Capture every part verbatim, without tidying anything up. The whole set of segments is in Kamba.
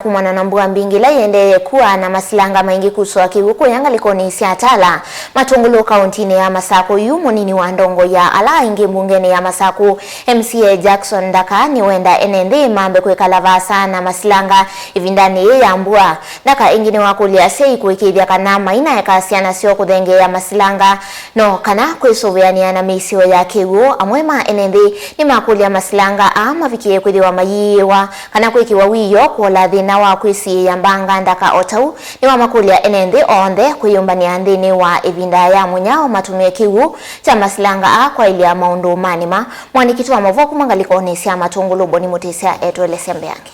kumana na mbua mbingĩ ĩla ĩendee kua na masilanga maingĩ kusũa kĩw'ũ kũya ngalĩkonĩ sya Tala, Matũngũlũ, kaũntinĩ ya Masakũ. Yu mũnini wa ndongoi ya ala aingĩ mbungenĩ ya Masakũ, M C A Jackson Ndaka, nĩwenda ene nthĩ mambe kwĩkala vaasa na masilanga ĩvindanĩ yĩĩ ya mbua. Ndaka ĩngĩ nĩwakũlya asyai kũĩkĩĩthya kana mainaeka syana syoo kũthengeea masilanga, no kana kwĩsũvĩanĩa na mĩisyo ya kĩw'ũ. Amwe ma ene nthĩ nĩmakũlya masilanga aa mavikĩe kwĩthĩwa mayiĩwa kana kwĩkĩwa wĩoo kũola thĩna wa kwĩsiĩĩa mbanga ndaka. O ta ũu, nĩwamakũlya ene nthĩ onthe kwĩyũmbanĩa nthĩnĩ wa ĩvinda ya mũnyao matũmĩe kĩw'ũ kya masilanga aa kwaĩlya maũndũ ma nĩma. Mũandĩki witũ wa maũvoo kuma ngalĩkonĩ sya Matũngũlũ, Boni Mũtĩsya, etũelesya mbeange.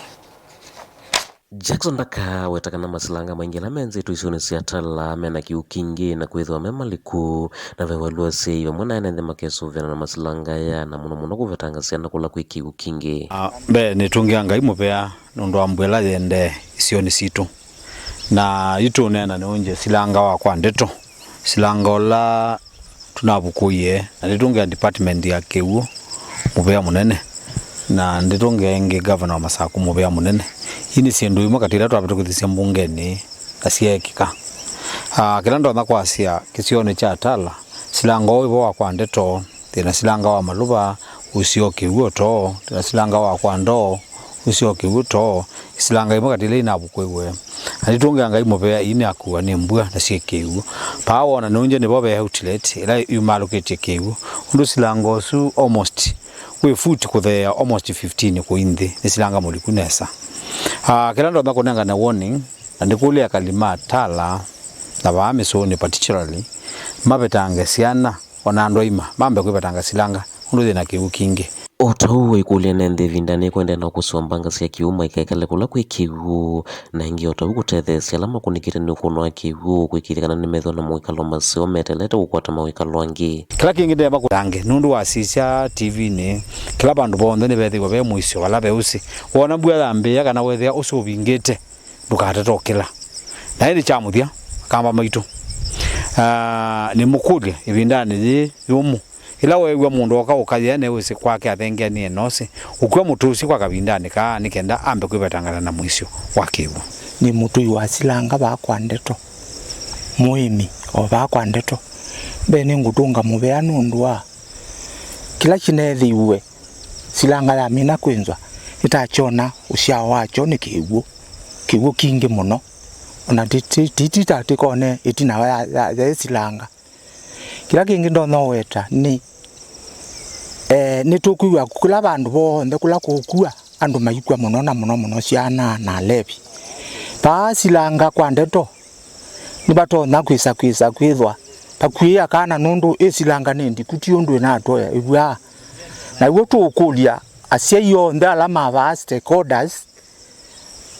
Jackson Ndaka weta kana masilanga maingĩ ala menzĩtwe isionĩ sya Tala mena kĩw'ũ kingĩ na kwĩthĩwa me maliku, na ve walũ asyai vamwe na ene nthĩ makesũvĩana na masilanga aya, na mũno mũno kũvetanga syana kũla kwĩ kĩw'ũ kingĩ. Ah, mbee, nĩtũngĩa Ngai mũvea nũndũ wa mbua ĩla yĩendee isionĩ sitũ. Na yu tũũneena nĩũngye silanga wakwa ndeto. Silanga ũla tũnavukũie, na nĩtũngĩa department ya kĩw'ũ mũvea mũnene, na nĩtũngĩa ĩngĩ gavana wa Masakũ mũvea mũnene. Ii nĩ syĩndũ imwe katĩ ila twavĩtũkĩthisye mbungenĩ na syeekĩka. Ah, kĩla ndonya kwasya kĩsionĩ kya Tala, silanga ũũ ĩvo wakwa ndeto, twĩ na silanga wa Malũva, ũseo kĩw'ũ too, twĩ na silanga wakwa ndoo, ũseo kĩw'ũ too, silanga imwe katĩ ila inavukũiwe. Na nĩtũngĩa Ngai mũvea, ii nĩ akua nĩ mbua na syĩ kĩw'ũ. Paa wona nũngye nĩvo ve outlet ĩla yumalũkĩtye kĩw'ũ. Ũndũ silanga ũsu almost wĩ foot kũtheea almost fifteen kũi nthĩ, nĩ silanga mũliku nesa. Ah, kĩla ndonya kũnengane warning, na ndĩkũlya ekali ma Tala, na vaa mĩsũnĩ particularly, mavetange syana, o na andũ aima mambe kwĩvetanga silanga, ũndũ yĩ na kĩw'ũ kingĩ. O ta ũu waikũlya ene nthĩ ĩvindanĩ kũendee na kũsũa mbanga sya kĩw'ũ maikekale kũla kwĩ kĩw'ũ, na ĩngĩ o ta ũu kũtetheesya ala makũnĩkĩte nĩ ũkũno wa kĩw'ũ kwĩkĩĩthya kana nĩmethĩwa na mawĩkalo maseo metelete kũkwata mawĩkalo angĩ. Kĩla kĩngĩ ndĩenda kũtange nũndũ wasisya T V-inĩ, kĩla vandũ vonthe nĩvethĩwa ve mũisyo vala ve ũsĩ. Wona mbua yambĩĩa kana wethĩa ũsĩ ũvingĩte, ndũkatate ũkĩla. Na ĩndĩ kya mũthya, akamba maitũ, ah, nĩmũkũlye ĩvindanĩ yĩĩ yũmũ, ĩla weew'a mũndũ ooka ũkayĩa ne ũsĩ kwake athengeanĩe na ũsĩ, ũkw'a mũtũsĩ kwa kavindanĩ kaa nĩ kenda ambe kwĩvetangana na mũisyo wa kĩw'ũ. Nĩ mũtũi wa silanga vaa kwa ndeto, mũĩmi o vaa kwa ndeto. Mbee nĩngũtũnga mũvea nũndũ wa kĩla kĩneethĩiwe. Silanga yamina kwĩnzwa, ĩtakyona ũsyao wakyo nĩ kĩw'ũ, kĩw'ũ kingĩ mũno. Ona ti, ti, ti, ti ta tĩkone ĩtina ya, ya, ya ĩsilanga. Kĩla kĩngĩ ndonya ũweta nĩ, eh, nĩtũkwĩw'a kũla vandũ vonthe kũla kũkua andũ maikw'a mũno, na mũno mũno syana na alevi. Vaa silanga kwa ndeto, nĩvatonya kwĩsa, kwĩsa kwĩthwa vakuĩĩa kana nũndũ ĩsilanga nĩ ndiku, ti ũndũ ĩnatũe ĩvw'aa. Na w'o tũũkũlya asyai onthe ala mavaa stakeholders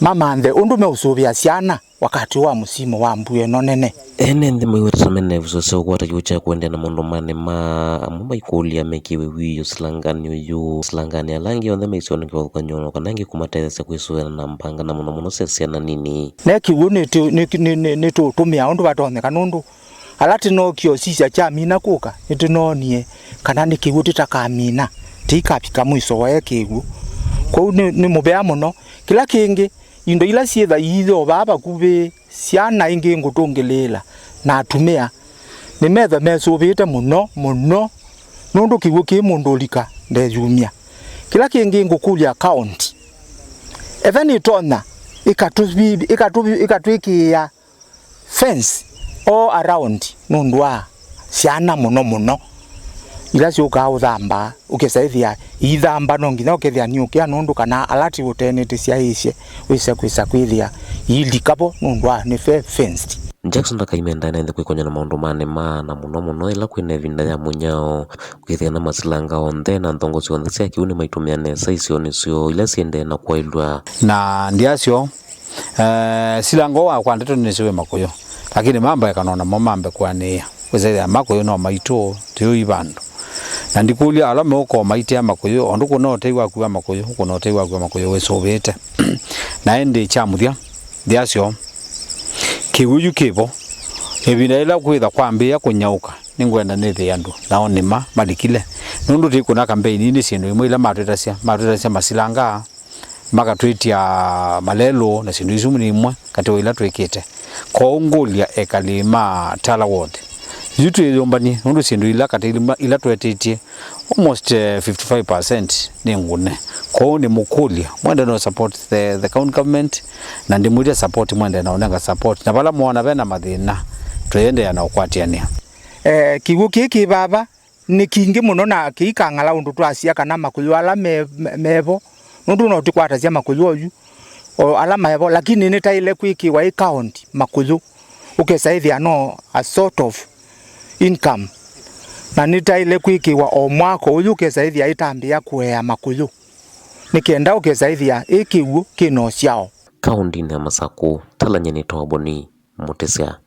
mamanthe ũndũ meũsũvĩa syana wakati wa mũsimũ wa mbua ĩno nene. Ene nthĩ maiweta ta mena ĩvuso sya ũkwata kĩw'ũ kya kũendeea na maũndũ ma nĩma, amwe maikũlya mekĩwe wĩoo silanganĩ ũyũ, silanganĩ ala angĩ onthe maisyo nĩ kĩvathũkany'o, no kana angĩ kũmatetheesya kwĩsũvĩana na mbanga, na mũno mũno sya syana nini. Ne kĩw'ũ nĩtũ-, nĩ-, nĩ-, nĩ-, nĩtũũtũmĩa ũndũ vatonyeka, nũndũ ala tĩnookie ũsisya kyamina kũka, nĩtũnoonie kana nĩ kĩw'ũ tĩtakamina, tĩikavika mwiso wae kĩw'ũ. Kwoou nĩ, nĩ mũvea mũno. Kĩla kĩngĩ, indo ila syĩtha iithe o vaa vakuvĩ, syana ingĩ ngũtũngĩlĩĩla, na atumĩa, nĩmethwa mesũvĩĩte mũno mũno, nũndũ kĩw'ũ kĩĩ mũndũ ũlika ndeyumya. Kĩla kĩngĩ ngũkũlya county, etha nĩtonya ĩkatũvi-, ĩkatũvi-, ĩkatwĩkĩĩa fence all around nũndũ wa syana mũno mũno ila syũkaa ũthamba, ũkesa ĩthĩa iithamba, no nginya ũkethĩa niũkĩa nũndũ kana ala ti ũtee nĩtĩsyaĩĩsye wĩse kwĩsa kwĩthĩa iilika vo nũndũ wa nĩ fe-, fenced. Jackson Ndaka aimenda ene nthĩ kwĩkony'a na maũndũ ma nĩma, na mũno mũno ĩla kwĩna ĩvinda ya mũnyao, kwĩthĩa na masilanga onthe na nthongo syonthe sya kĩw'ũ nĩmaitũmĩa nesa isionĩ syoo ila syĩendee na kwaĩlw'a. Na ndyasyo, eh, silanga ũũ wakwa ndeto nĩnĩsĩ wĩ makũyũ, lakini mambaeka no namo mambe kũanĩĩa. Wĩsethĩa makũyũ no maitũ, tũyũi vandũ. Na ndikũlya ala meũka maitea makũyũ, o ũndũ kũna ũtei waku wa makũyũ, kũna ũtei waku wa makũyũ wĩsũvĩĩte. Na ĩndĩ kya mũthya, ndyasyo, kĩw'ũ yu kĩvo. Ĩvinda yĩla kwĩtha kwambĩĩa kũnyaũka, nĩngwenda nĩthĩe andũ nao nĩma malikile. Nũndũ tĩkũna kambeini, nĩ syĩndũ imwe ila matwĩtasya, matwĩtasya masilanga. makatwĩtya malelũ na syĩndũ isu nĩ imwe katĩ wa ila twĩkĩte. Kwoou ngũlya ekali ma Tala Ward, yu twĩyũmbany'e nũndũ syĩndũ ila katĩ ila twetĩtye, almost, eh, fifty-five percent nĩ ngũne. Kwoou nĩmũkũlya mwende no support the, the county government, na ndĩmwĩtya support, mwende na ũnenga support, na vala mwoona vena mathĩna, twĩendeea na ũkwatĩanĩa. Eh, kĩw'ũ kĩĩ kĩ vava nĩ kingĩ mũno na kĩikang'ala ũndũ twasya kana makũyũ ala me, me, mevo, nũndũ no tũkwatasya makũyũ oyu o ala mevo, lakini nĩtaĩle kwĩkĩwa ĩ county makũyũ, ũkesa ĩthĩa no a sort of income, na nĩtaĩle kwĩkĩwa o mwaka ũyũ, ũkesa ĩthĩa ĩtambĩa kũea makũyũ, nĩ kenda ũkesa ĩthĩa ĩ kĩw'ũ kĩ na ũsyao. Kaũndĩnĩ ya Masakũ, Talany'a nĩ Toboni Mũtĩsya.